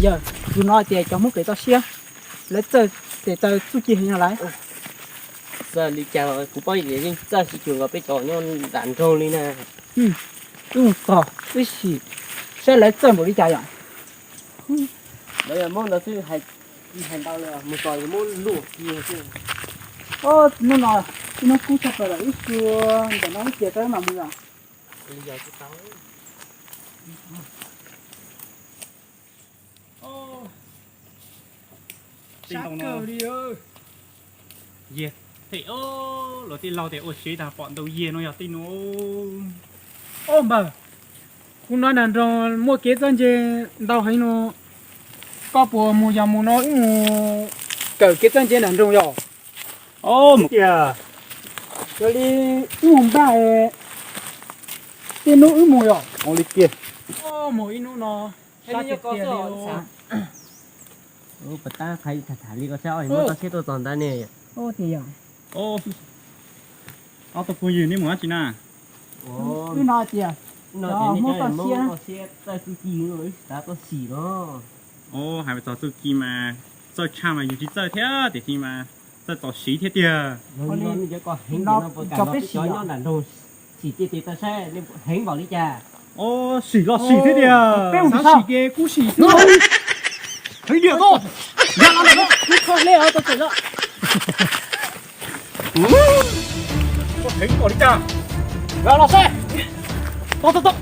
Yog, tus no tias cov Hmoob kev txoj siab, lawv txawj tes taw txuj ci heev no lawm. Txawj li cas los kuv paub yeej txawj tsis cuag nkaus peb cov nyob nram nroog li na. Wb mus txog wb sim saib lawv txawj npaum li cas yom. Lawv yog Hmoob ntawd xwb, hais ntau mus txog yuav muab luaj kiag xwb. Hnub no ib hnub kub tshaj plaws lawm, wb xyuas ntawm no wb cia rau mam mus yom. Sab kawg li. Yog tej, luag tej laug tias ua siv tag pom ntau yag no yog tej no. Ob npawg, kuv no nram nroog muaj kev txawj ntse ntau heev no, koj puas mus yog mus no wb mus kawm kev txawj ntse nram nroog yom? Tias yog li wb mus npaj, tej hnub wb mus yom? Mus li kiag. Mus ib hnub no sab tiag tiag li. Puas tab qhia tham tham li koj saib, muab txoj siab tuaj txog ntawd ne. Tias yog ob tug phooj ywg, neb mus dab tsi na? Wb no tias muab txoj siab, txoj siab txawj txuj ci no, wb xav txoj sim no. Hais txog txuj ci mas txawj tshaj mas yus tsis txawj thiab, tiam sis mas txawj txaus siv thiab tiag. Cov peb sim nyob nram nroog, sim cia tes taw saib heev npaum li cas. Sim los sim thiab tiag. Peb mus sim ces kuv sim xwb. Heev tiag koj. Koj heev npaum li cas. Los los saib. Tau tau tau.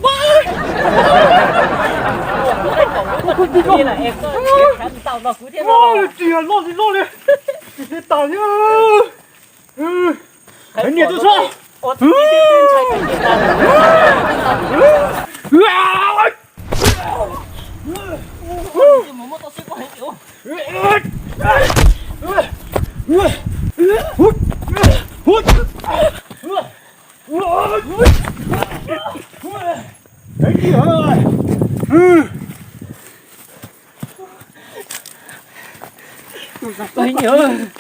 Tiag, loj li loj li. Tsis tas thiab. Niam tuaj tso.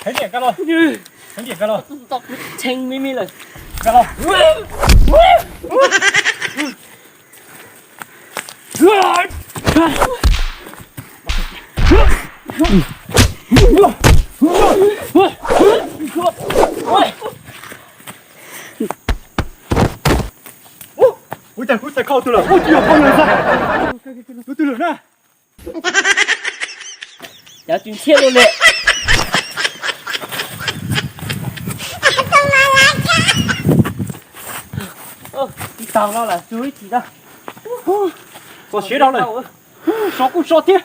Heev tiag los, heev tiag los. Tshee me me lawm. Ua cas kuv xav kho tus lawm, ua tsis yog kho lawm xwb. Tus twg lawm na? Cov tsis ntxhiab luaj li. Tsis tau no lawm, tsug ib chim da. Txog siav dhau lawm. So kuj so thiab.